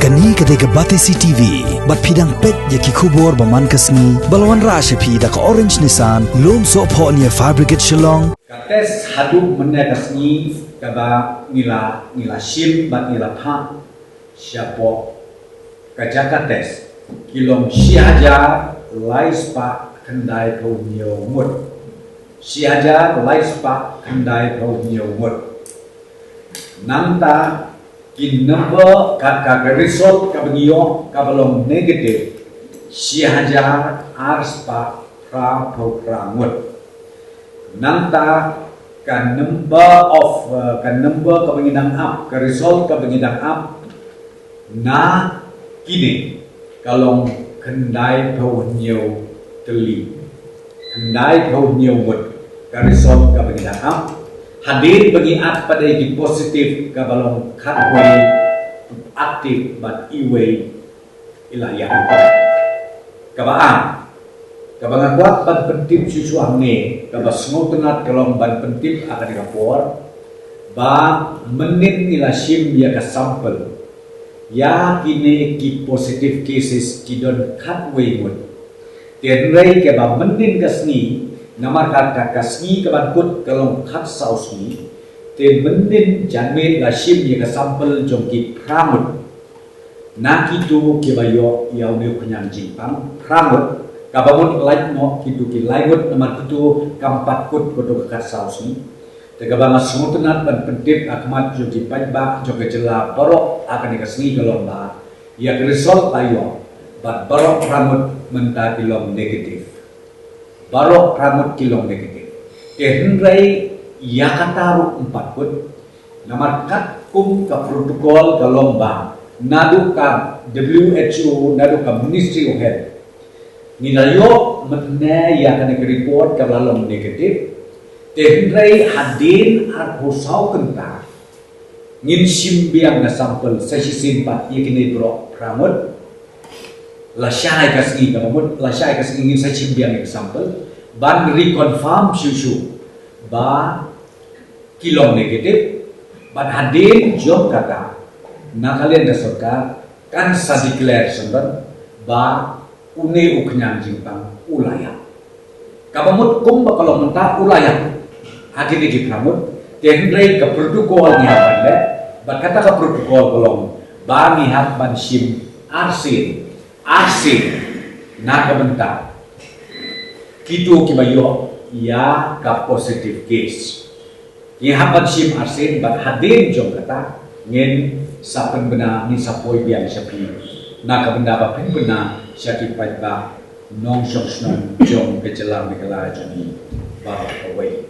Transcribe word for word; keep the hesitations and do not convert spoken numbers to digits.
Kane ka dei ka Batesi T V, bad phi dang peit ïa ki khubor ba man ka sngi, ba la wanrah sha phi da ka Orange Nissan, Lumsohphoh near Fire Brigade Shillong. Ka test haduh mynne ka sngi kaba ngi la, ngi la shim bad ngi la phah shapoh ka jaka test ki long shi hajar lai spah khyndai phew hynñiew ngut. Shi hajar lai spah khyndai phew hynñiew ngut. Nangta ki number ka, ka, ka result kaba ngi ïoh kaba long negative, shi hajar ar spah phra phew phra ngut. Nangta ka number of, uh, ka number kaba ngi dang ap, ka result kaba ngi dang ap na kine ka long khyndai phew hynñiew tylli. Khyndai phew hynñiew ngut ka result kaba ngi dang ap. Hadien ba ngi ap pat ïa ki positive kaba long khatwei active bad iwei i la ïap. Kaba ar, kaba nga kwah ban pyntip shuh shuh hangne, kaba sngewtynnat ka long ban pyntip ha kane ka por, ba mynnin ngi la shim ïa ka sample, ïa kine ki positive cases ki don khatwei ngut. Te hynrei kaba mynnin ka sngi, namar ka, ka, ka sngi kaban kut ka long khatsaw sngi, te mynnin janmiet la shim ïa ka sample jong ki phra ngut. Na kito kiba ïoh ïa une u khñiang jingpang phra ngut, kaba mut lait noh kito ki lai ngut namar kito kam pat kut kato ka khatsaw sngi. Te kaba nga sngewtynnat ban pyntip ha khmat jong ki paidbah jong ka jylla baroh ha kane ka sngi ka long ba ïa ka result la ïoh, bad baroh phra ngut mynta ki long negative. Baroh phra ngut ki long negative. Te hynrei ïa kata ruh ym pat kut. Namar katkum ka protocol ka long ba naduh ka W H O, naduh ka Ministry of Health, ngi la ïoh mynne ïa kane ka report kaba la long negative. Te hynrei hadien arphew saw kynta ngin shim biang ka sample sa shisien pat ïa kine baroh phra ngut. Lashai ka sngi, kaba mut lashai ka sngi ngin sa shim biang ïa ka sample ban reconfirm shuh shuh ba ki long negative. Bad hadien jong kata, na ka liang ka sorkar kan sa declare shen ba une u khñiang jingpang u la ïap. Kaba mut kumba ka long mynta u la ïap ha kine ki phra ngut. Te hynrei ka protocol ngi hap ban leh, bad kata ka protocol ka long ba ngi hap ban shim arsien, arsien na ka bynta kito kiba ïoh ïa ka positive case. Ngi hap ban shim arsien bad hadien jong kata ngin sa pynbna, ngin sa poi biang sha phi na ka bynta ba pynbna sha ki paidbah nongshong shnong jong ka jylla Meghalaya jong ngi baroh kawei.